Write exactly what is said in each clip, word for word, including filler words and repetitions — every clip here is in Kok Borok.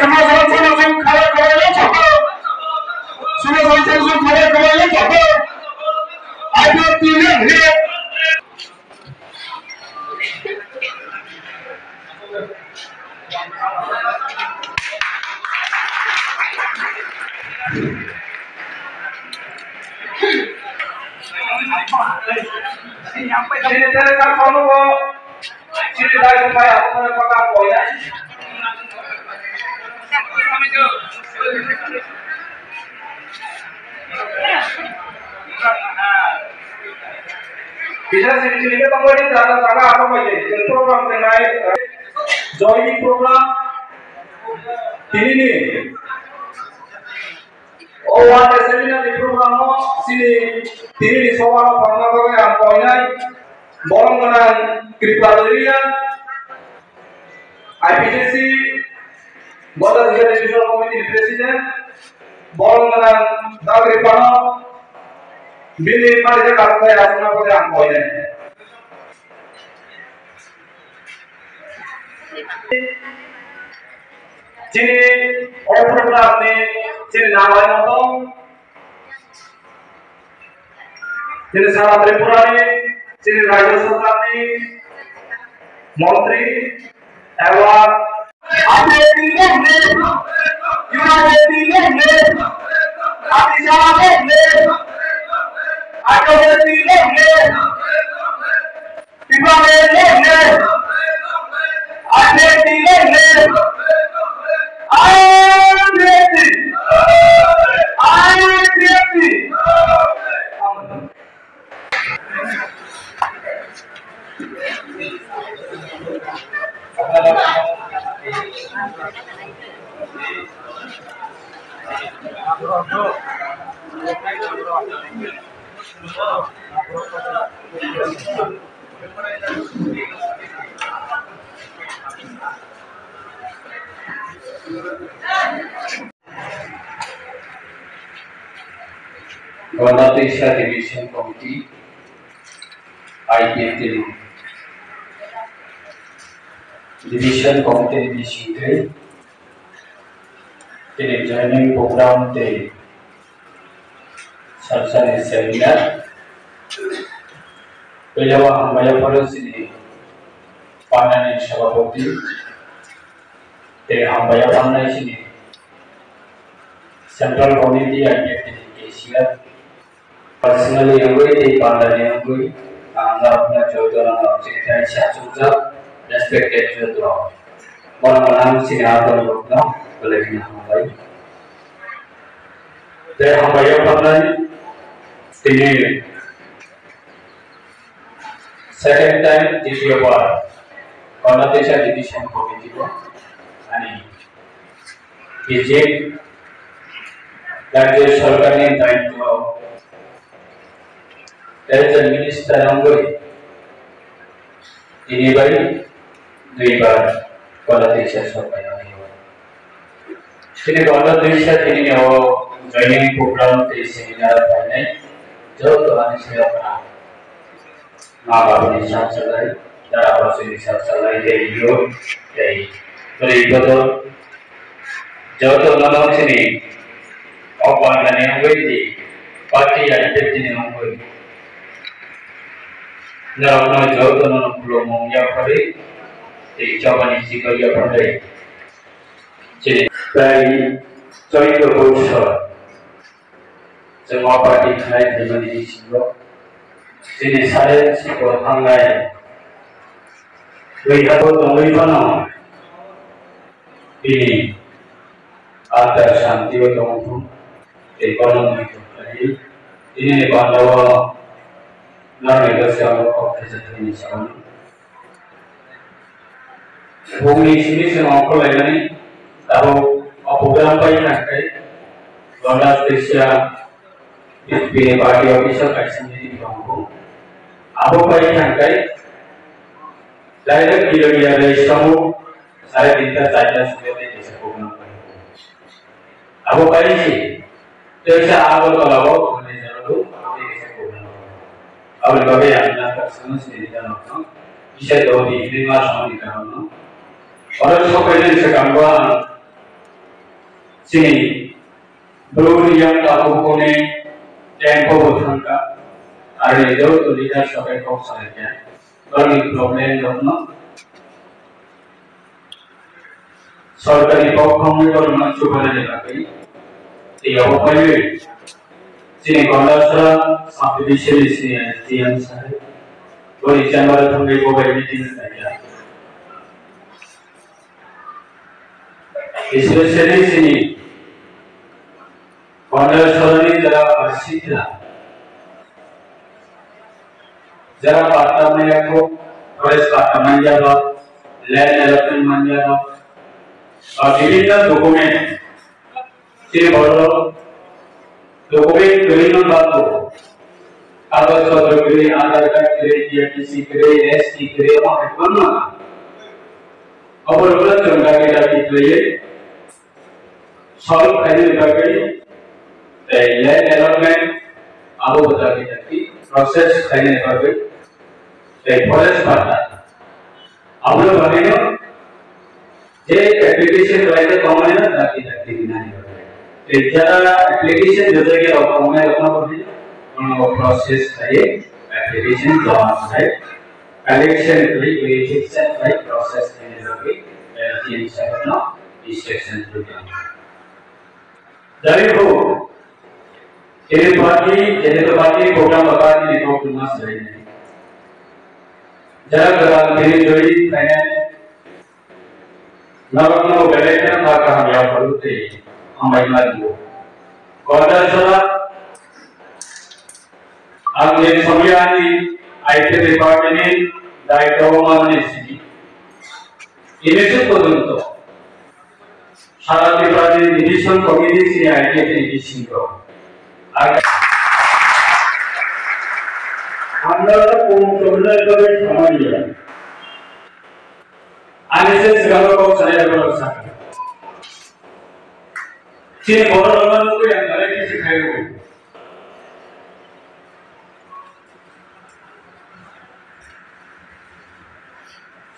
Sumajang sumajang khara khara le chapa. Sumajang sumajang khara khara le chapa. Ayo tine he. Sini tele kar kono bo. Sini dai ko pai apo na paka ko ya. Bisa sini sini ke tonggo di jaga jaga apa aja. Program tenai. Joining program. Ini nih. O one seminar ni program o sini tini ni soba no phangna bagwi ang koinai borok gwnang Tripura Area I P J C Bodol Division Regional Committee ni President borok gwnang Dagri Pano bini mari jaga phai asna bagwi ang koinai. Chini o program ni chini nang lai no tong. Chini sara Tripura ni, chini Rajya Sarkar ni montri, eba People may live here. I take the live here. I am ready. I am ready. Gana Teisa Division Committee, I P F T ni Division Committee ni bisingtwi tini joining program tei salsani seminar. Puila o hambai yapharo chini pandani sabhapati tei hambai yapharnai chini Central Committee I P F T ni cashier. Personally wngwi tei pandani wngwi ang norokno jotono no chini thai sa chukjak respected joto. Bono ang chini ador rokno belai kheno hambai. Tei hambai yapharnai tini second time, ditiyo bar, Gana Teisa Division Committee o ani visit, Rajya Sarkar ni daityo, Rajya Minister wngwi tini bai duibar Gana Teisa Sarkar ni. Chini Gana Teisa tini o joining program tei seminar phainai joto ani siyokna. Ma babuni sak salai, dara bachuni sak salai, tei youth, tei bwrwi bodol, joto no chini o pandani wngwi di, party I P F T ni wngwi. Norokno joto no khulumung yapharwi, tei chobani chibai yapharwi. Chini prai choito bosor. Chwng o party khnai phaimani bisingo chini sare sikol thangnai twi habo tongwi phano bini altar shanti o tongthung tei bono muitu khlaiwi tinini bandao norokni bwskango kok thaijaknani saui. Bumni simi chwng ongkhorlaimani tabuk o program pai thangkhe Gana Teisa bini party officer kaisa meeting tongo. Abo pai thangkhe direct Kilometer bai samu sare tinta charta suya tei kaisa program pai. Abo pai si Teisa Agartala o manager o tei kaisa program. Aboni bagwi ang nangkha swngwi sini jano no. Kisa do di hwnwi ma samani karon no. Oro sokainani swkango ang Chini Bru yang tabuk kone tempo bo thangka, ari joto leader sabai kok salai kya, bani problem rok no sorkari pokho ni borok no chubanani bagwi, tei abo paiwi chini Gondasora subdivision ni C M sahai boni chamber thangwi bo bai meeting khlai kha. Especially chini Gondasora ni jara Parsitra, jara patta maya kho, forest patta manya ba, land allotment manya ba, ba bibhinno document, chini borok document kwrwi no bago, kagoj potro kwrwi, Aadhaar card kwrwi, T R T C kwrwi, S T kwrwi, omo hai kwbangma. Oborokno chwng dagi dagi kwrwi solve khainani bagwi, tei land allotment abo bo dagi dagi process khainani bagwi, tei forest patta abono bagwino je application khlaijak tongmani no dagi dagi rinani bagwi. Tei jara application rwjakya rok tongnai rokno bagwi bono process khlaiwi application joma khlai. Collection khlai, verification khlai, process khlaina bagwi, eh, chini sahibno instruction rwkha. Jari ho, chini party, jehetu party program ba party ni kok tuma swrwini. Jara kwtal chini joi khlainai, norokno belai kheno kha kaham yapharwi tei hambai ma ringo. Kordasora Ang je somoyani I T department ni daityo manani simi. Ini se porjonto sara Tripura ni division committee sini I T ni bisingo. Ar ang da kung chomna kore samani ya. Ani se sigalo kok sanai da kok sa. Chini borok rok no nugwi ang belai kisi khaio.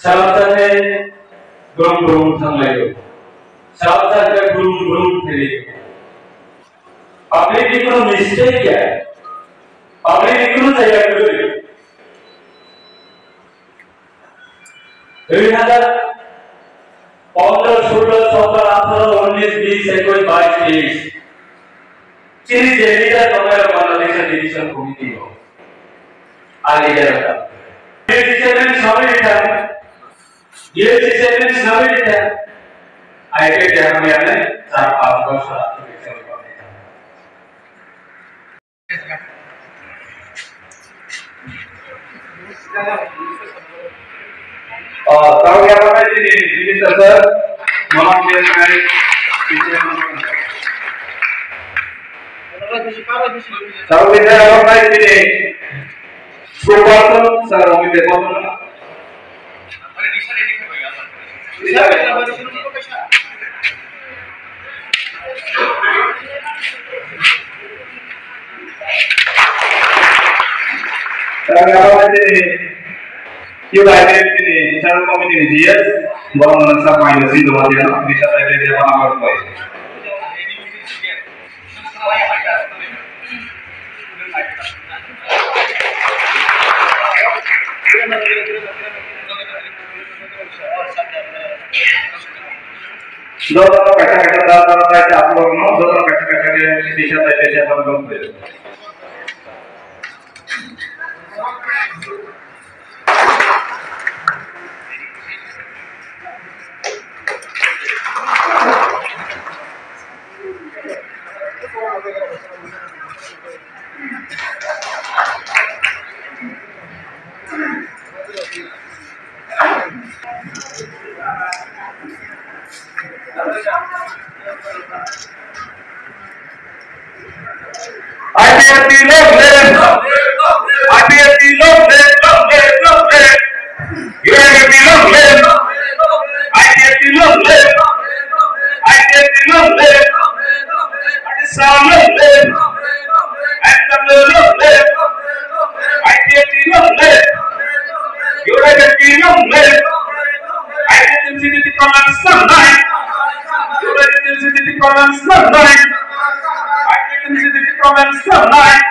Salsa khe brum brum thanglaio. Salsa khe brum brum phaio. Public ni kono mistake ya. Public ni kono jaya kwrwi. Dui hazar pondro, solo, sotro, atharo, unnis, bis, ekush, bais, teis. Chini je leader tongnai rok Bangladesh Division Committee o. A leader rok. Division Committee ta. Division Committee ta. Ai ke dia kami ane char pas bosor. Oh, tau ya apa sih ini? Ini sir, malam dia saya. Tau kita apa sih ini? Super sir, kami depan mana? Kami apa sih ini? Kiu bai ke ni channel committee ni G S, borok nang sa pai ni sin dua dia, bisa bai ke dia apa apa bai. Joto kaisa kaisa da da da kaisa upload no, joto kaisa kaisa ke bisa bai ke dia apa apa bai. I P F T long live! I P F T long live, long live, long live! U I P long live! I P F T long live! I P F T long live! Pakistan long live! M W long live! I P F T long live! U I P long live! I P F T long live! United City Pakistan live! United City Tipraland swnamnai. Tipraland swnamnai.